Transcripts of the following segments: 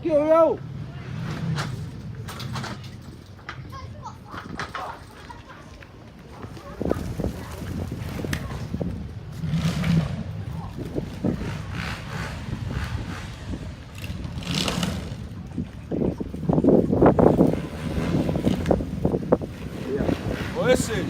Tio O ese.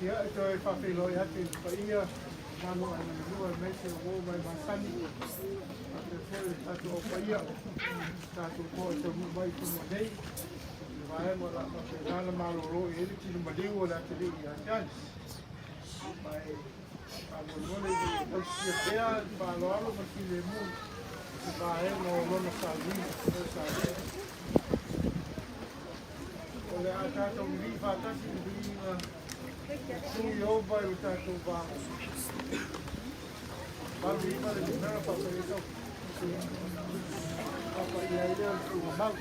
Ia, e toe faafeiloai atu i le paia mamalu o Aiga na Lua aemaise o uo ma e masani, faapea foi le tatou Au Paia, tatou toa e taunuu mai i Tumua nei, i le vaega o le a faapena ona malolo i ai le tino maliu o le atalii ia Janice. Ma e faamolemole ina ia tausisia pea le faaaloalo ma le filemu i se vaega o lona sauniga. O le a tatou lilii faatasi i le viiga e tu Ieova i lo tatou va. 89 le numera faapaia faapaia ai lea o le tuugamau.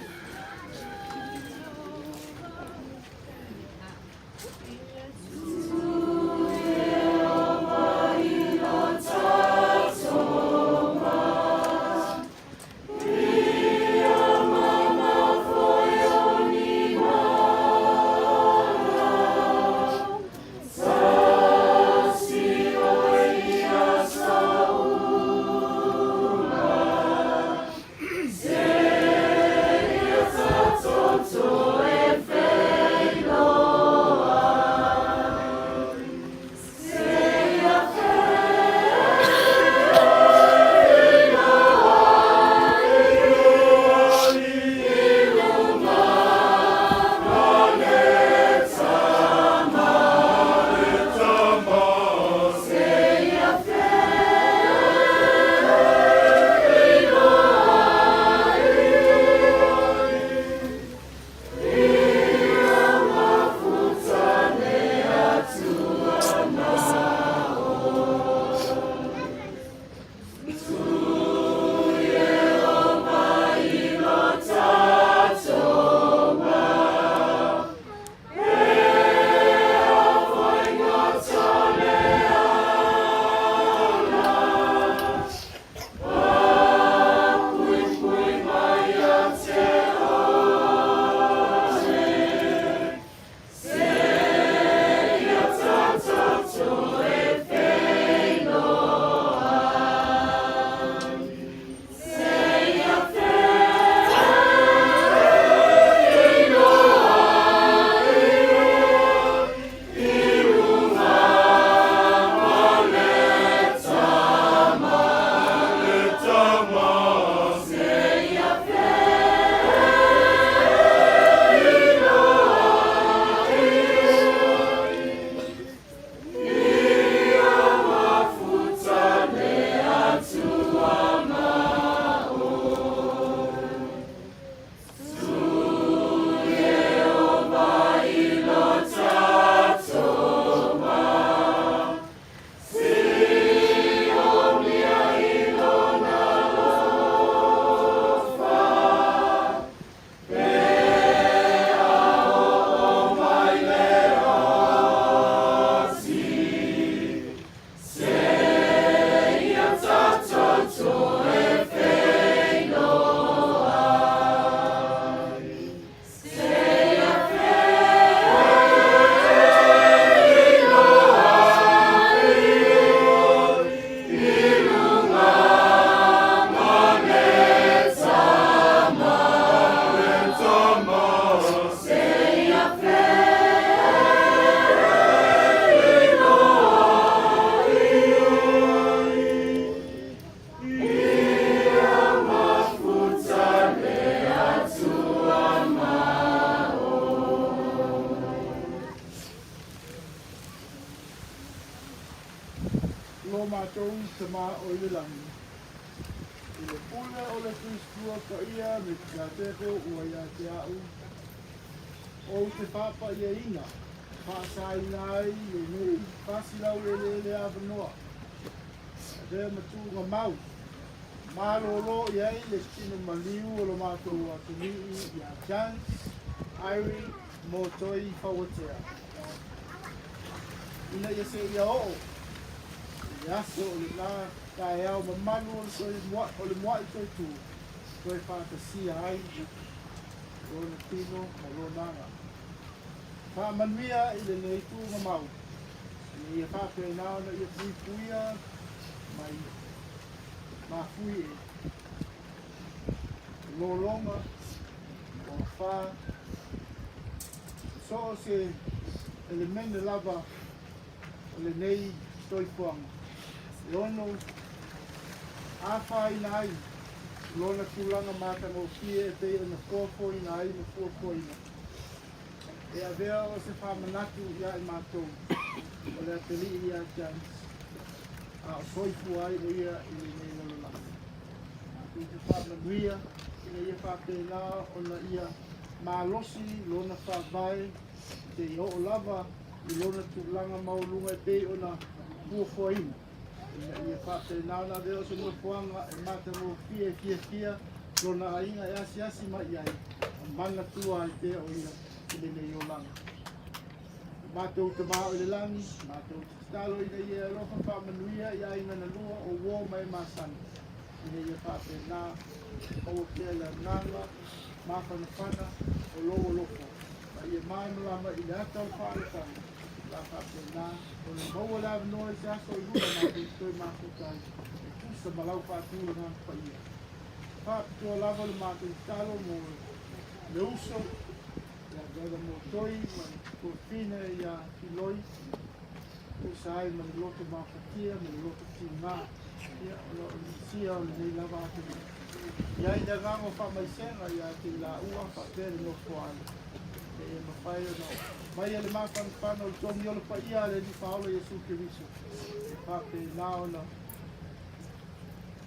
Matou Tamā o i le lagi, i le pule o le Tuisitua Paia Melikiseteko ua ia te a'u, ou te faapaiaina ma faasaina ai lenei 400 eleele avanoa, avea ma tuugamau, malōlō i ai le tino maliu o lo matou atunuu iā Jance Irie Motoi Fauatea, ina ia seia oo i le aso o lena taeao mamalu o le toe o le mua'i toetū, toe faatasia ai lona tino ma lona aga. Faamanuia i lenei tuugamau, ina ia faapena ona ia puipuia mai mafui e lologa, o afā, so o se elemene lava o lenei soifuaga e ono afaina ai lona tulaga matagofie e pei ona foafoaina ai ma fuafuaina e avea o se faamanatu iā i matou o le atalii iā Jance a o soifua ai o ia i lenei lalolagi. Matou te faamanuia ina ia faapena ona ia malosi lona faavae seia oo lava i lona tulaga maualuga e pei ona fuafuaina, ina ia faapena ona avea o se nofoaga e matagofie e fiafia lona aiga e asiasi mai i ai ma manatua ai pea o ia i lenei olaga. Matou Tamā o i le lagi, matou te tatalo ina ia e alofa faamanuia i aiga na lua o uō ma e masani, ina ia faapena maua pea le agaga mafanafana o lou alofa, ma ia malamalama i le ata o le faaolataga, o le a faapena ona maua le avanoa i se aso i luma matou te toe mafuta ai e tusa ma lau faatulaga paia. Faapitoa lava le matou tatalo mo le uso ia Brother Motoi ma le toafine ia Filoi, tusa ai ma le loto mafatia ma le loto tigā, ia ona o lisia o lenei lava atunuu. I ai le agaga o faamaisega ia te i laua faapea le nofoaalo, ina ia mafai ona aumaia le mafanafana o le togi ola paia a le Alii Faaola Iesu Keriso, e faapena ona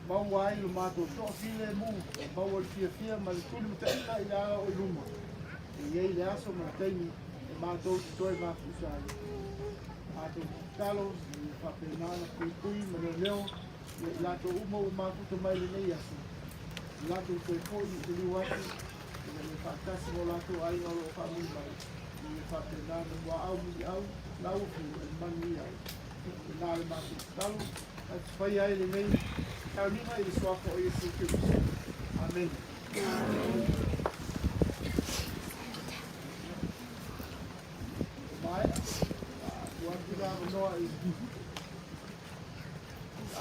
maua ai lo matou toafilemu, maua le fiafia ma le tulimataiga i le ala o i luma. E i ai le aso ma le taimi e matou te toe mafuta ai. Matou te tatalo ina ia faapena ona puipui ma leoleo ia i latou uma ua mafuta mai lenei aso, i latou toe foi i liu atu ina ia faatasi ma o latou aiga o lo o faamuli mai, ina ia faapena ona muaau muliau lauafu e manuia ai. Lena le matou tatalo, ae te faia ai lenei sauniga i le suafa o Iesu Keriso. Amene. Maea, ua atu le avanoa i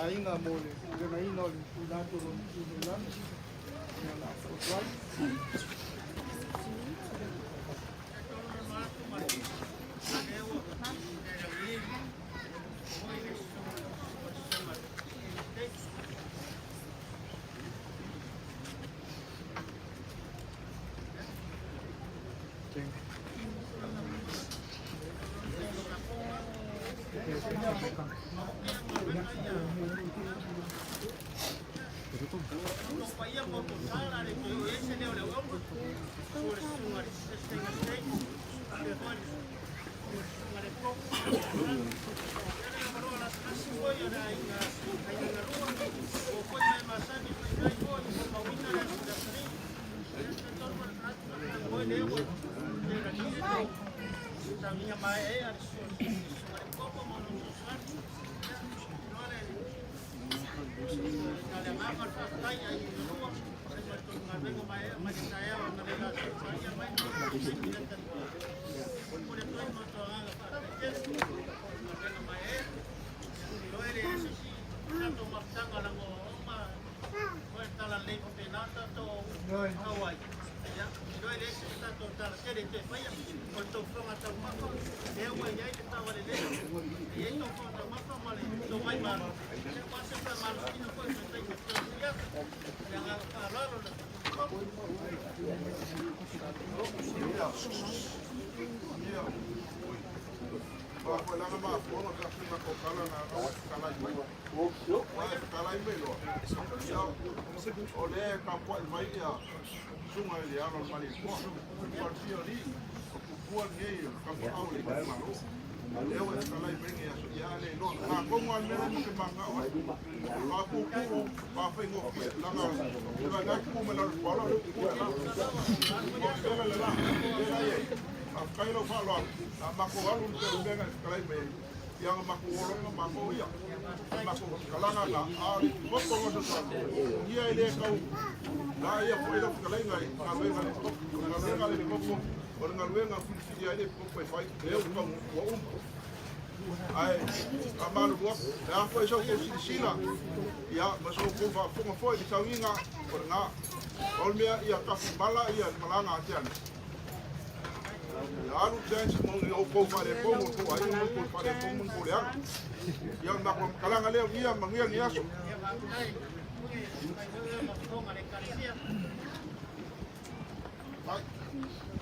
aiga mo le tulegaina o le tuuina atu o lona tino i lalo. Ia la atu ai.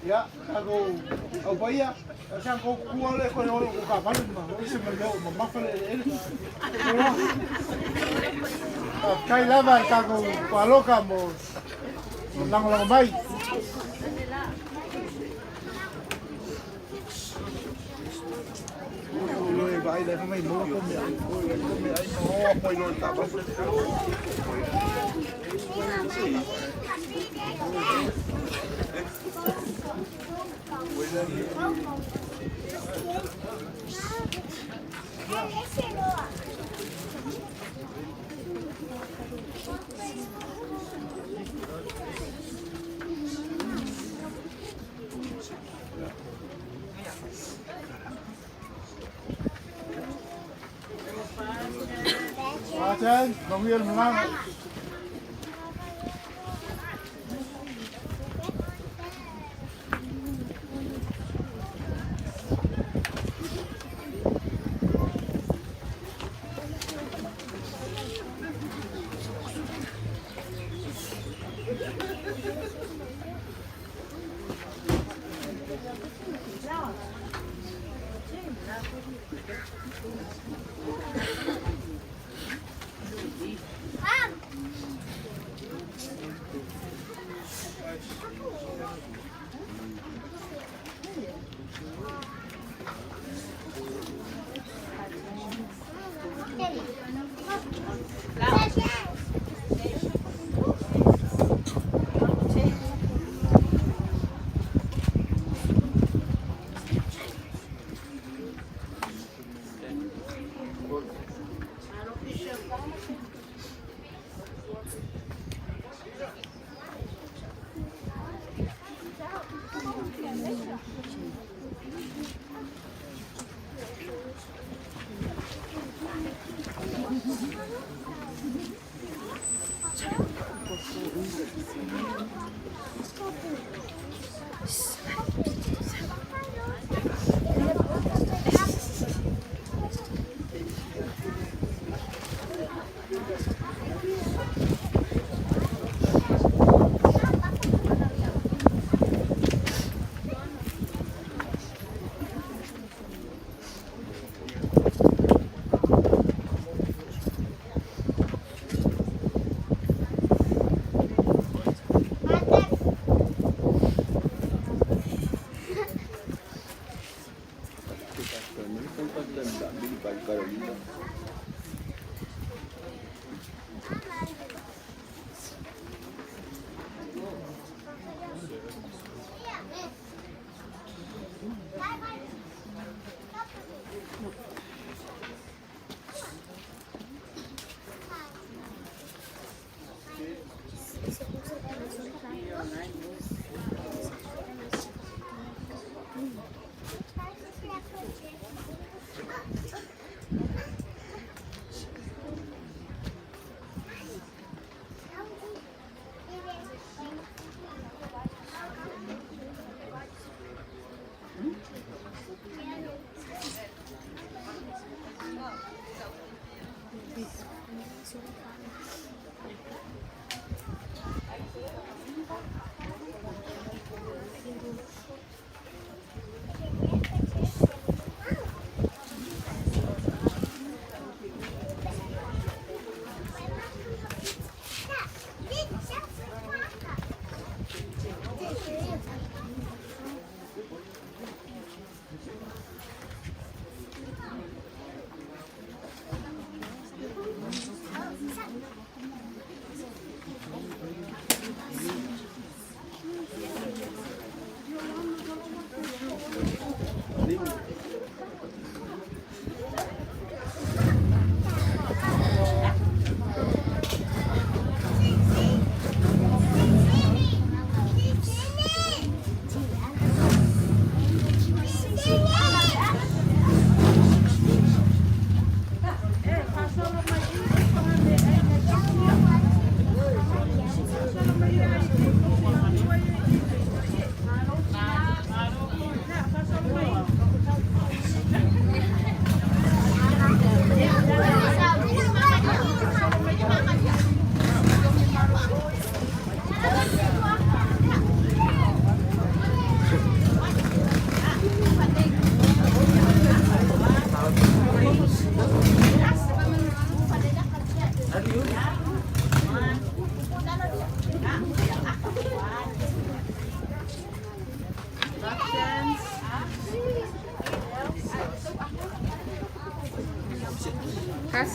Ia, tatou au paia, sa kou kua le koe olo ko ka valu ma o se mea o mamafa le ele. Kai lava i tatou paloka mo lagolago mai. Vai le mai mo ko me ai ko me ai mo ko ilo ta ba. Martin, manuia le malaga. Yeah.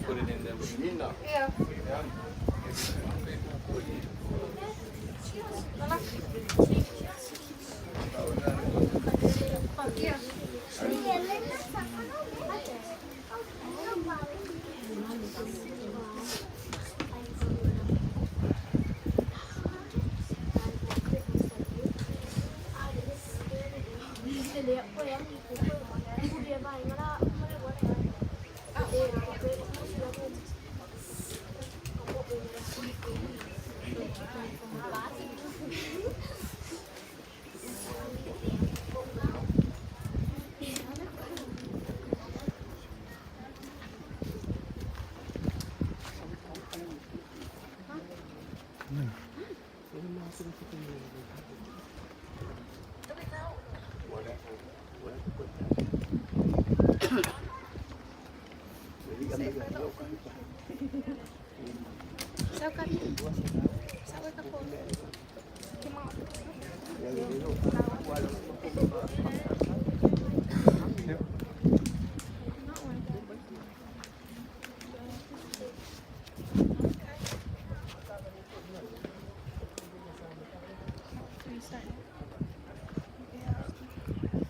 Put it in there. Yeah.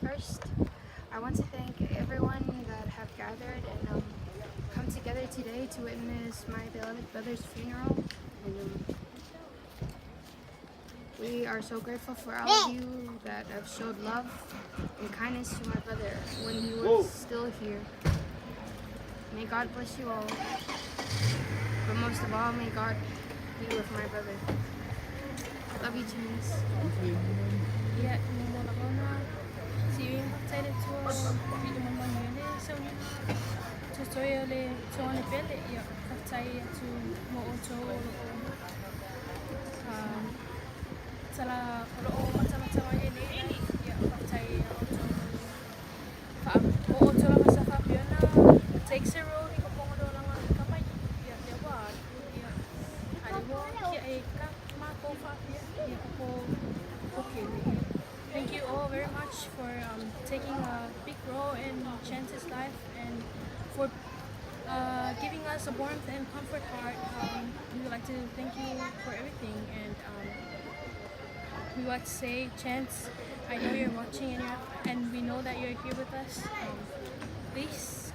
First, I gathered today to witness my beloved brother's funeral. And we are so grateful for all of you that have showed love and kindness to my brother when he was still here. May God bless you all. But most of all, may God be with my brother. Love you, Chance. Ia, mo lava ona siui faafetai i le Atua i le mamalu ai le sauniga toetoe o le tuaga pele. Ia, faafetai atu mo outou o lo o tala o lo o matamata mai i lenei lagi. Ia, faafetai ia outou mo le o outou lava sa faapea ona takes a role i kopoga o le olaga i ka mai. Ia, lea ua alu. Ia, a lea ua kiaʻe ka makou faapea. Ia, ko ko kele. Thank you all very much for taking a big role in Chance's life and for giving us a warmth and comfort heart. We would like to thank you for everything, and we would like to say, Chance, I know you're watching and we know that you're here with us. Please,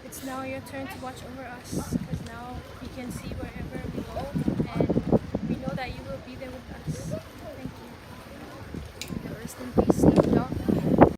it's now your turn to watch over us because now we can see wherever we go, and we know that you will be there with us. Thank you. Rest in peace, Snoop Dogg.